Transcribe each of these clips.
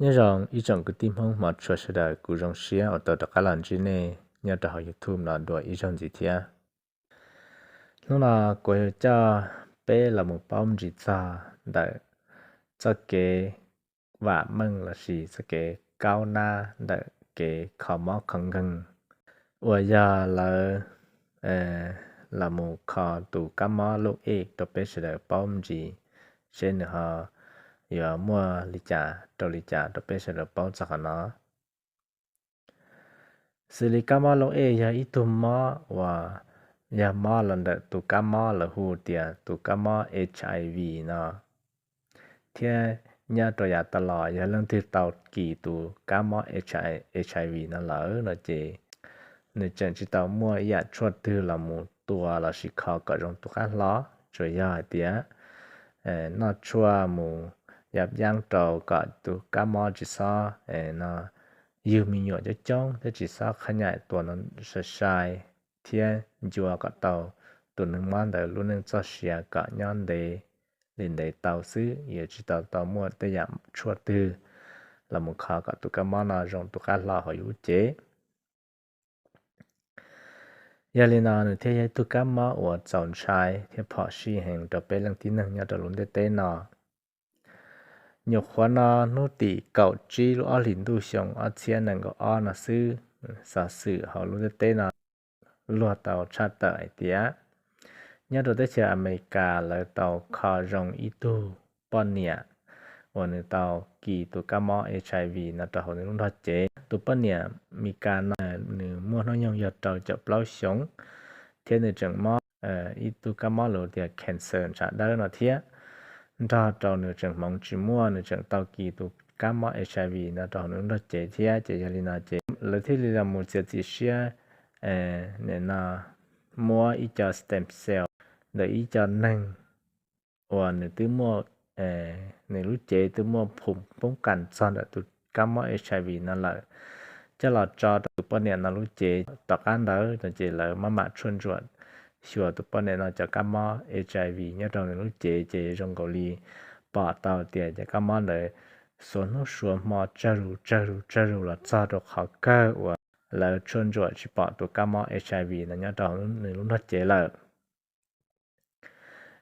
Nyob zoo ib tsoom kwv tij Hmoob hmov tshua sawv daws, kuv zoo siab uas tau rov qab los ntsib nej nyob rau hauv YouTube no dua ib zaug ntxiv thiab. Hnub no kuv yuav coj peb los mus paub ntsis txog ntawm txoj kev vam meej lossis txoj kev kaub nab ntawm kev kho mob kho nkeeg uas yog lawv los mus kho tus kab mob looj ej rau peb sawv daws paub ntsis, seb nws ho yuav muaj li cas rau li cas rau peb sawv daws paub txog qhov no. Xws li kab mob looj ej yog ib tug mob uas yog mob los ntawm tus kab mob lawv hu tias tus kab mob HIV no, thiab nyob rau yav tas los yog leej twg tau kis tus kab mob HIV no lawm no ces nws tseem tsis tau muaj ib yam tshuaj twg los mus tua lossis kho kom zoo tus qab hlo, tsuas yog hais tias noj tshuaj mus yaj yeeb rau kom tus kab mob tsis txhob no yug me nyuam coob coob thiab tsis txhob qhab nyaim tua no sai sai, thiab ncua kom tau tus neeg mob ntawd lub neej txoj sia kom nyob ntev li ntev tau xwb, yuav tsis tau tau muaj tej yam tshuaj twg los mus kho kom tus kab mob no zoo tus qab hlo hauv yus lub cev. Yog li no nws thiaj yog ib tug kab mob uas txaus ntshai thiab phom sij heev rau peb leej tib neeg nyob rau lub ntiaj teb no. Nyuam qhuav no hnub tim kaum tsib lub ob hlis ntuj xyoo ob txhiab nees nkaum ob no xwb, xov xwm hauv lub ntiaj teb no luag tau tshaj tawm hais tias nyob rau teb chaws Amelikas lawv tau kho zoo ib tug poj niam uas nws tau kis tus kab mob HIV no rau hauv nws lub nrog cev. Tus poj niam Meskas no nws muaj hnub nyoog yog rau caum plaub xyoos, thiab nws tseem mob ib tug kab mob lus tias cancer ntshav dawb no thiab. Nrog rau nws tseem hmoov tsis muaj, nws tseem tau kis tus kab mob HIV no rau hauv nws lub nrog cev thiab. Ces yog li no ces lawv thiaj li los mus txiav txim siab nim no muab ib co stem cell ntawm ib co neeg uas nws twb muaj, nws lub cev twb muaj phum poob kas txog ntawm tus kab mob HIV no lawm, coj los tso rau tus poj niam no lub cev. Tom qab ntawd no ces lawv maj mam tshuaj ntsuam xyuas tus poj niam no cov kab mob HIV nyob rau nws lub cev ces zoo nkaus li pom tau tias cov kab mob ntawd suav hnub suav hmo tsawg zus tsawg zus tsawg zus los txog rau qhov kawg uas lawv tshuaj ntsuam tsis pom tus kab mob HIV no nyob rau nws lub nrog cev lawm.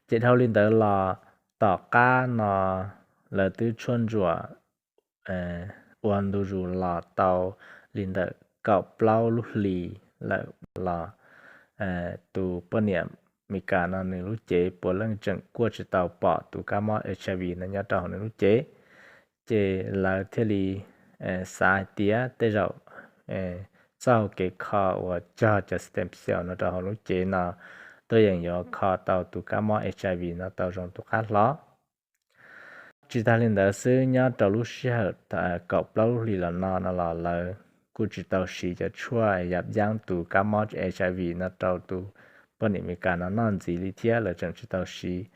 Ces dhau li ntawd los tom qab no lawv twb tshuaj ntsuam ua ntu zus los tau li ntawm kaum plaub lub hlis lawm los tus poj niam Meskas no nws lub cev puav leej tseem kuaj tsis tau pom tus kab mob HIV no nyob rau hauv nws lub cev. Ces lawv thiaj li xav hais tias tej zaum txoj hau kev kho uas cog cov stem cell no rau hauv lub cev no tuaj yeem yuav kho tau tus kab mob HIV no tau zoo tus qab hlo. Tsis tag li ntawd xwb, nyob rau lub sij hawm kaum plaub lub hlis los no no los lawv kuj tsis tau siv cov tshuaj yaj yeeb tus kab mob HIV no rau tus poj niam Meskas no noj ntxiv li thiab. Lawv tseem tsis tau siv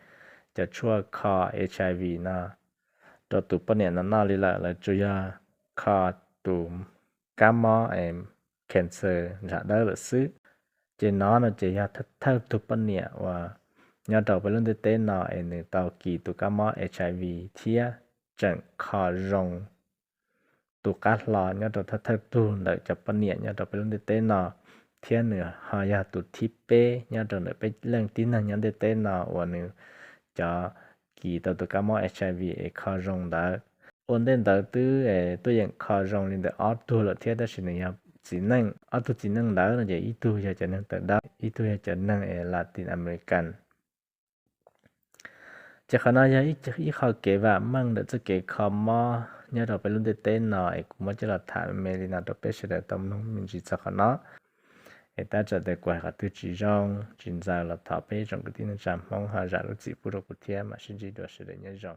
cov tshuaj kho HIV no rau tus poj niam no noj li lawm. Lawv tsuas yog kho tus kab mob cancer ntshav dawb lawm xwb. Ces no no ces yog thawj tug poj niam uas nyob rau peb lub ntiaj teb no es nws tau kis tus kab mob HIV thiab tseem kho zoo tus qab hlo nyob rau thawj thawj tug ntawm cov poj niam nyob rau peb lub ntiaj teb no, thiab nws ho yog tus thib peb nyob rau ntawm peb leej tib neeg nyob ntiaj teb no uas nws cov kis tau tus kab mob HIV es kho zoo ntawd. Ua ntej ntawd twb tuaj yeem kho zoo li ntawm ob tug lawm thiab, tab sis nws yog txiv neej. Ob tug txiv neej ntawd no ces ib tug yog cov neeg tawv dawb, ib tug yog cov neeg Latin American. Ces qhov no yog ib qho kev vam meej ntawm txoj kev kho mob nyob rau peb lub ntiaj teb no es kuv muab coj los tham me me li no rau peb sawv daws tau mloog me ntsis txog qhov no. Es tab txawm tias kuv hais qhov twg tsis zoo tsis ntxaws los thov peb tsoom kwv tij neej tsa Hmoob ho zam lub txim pub rau kuv thiab. Mam sib ntsib dua, sawv daws nyob zoo.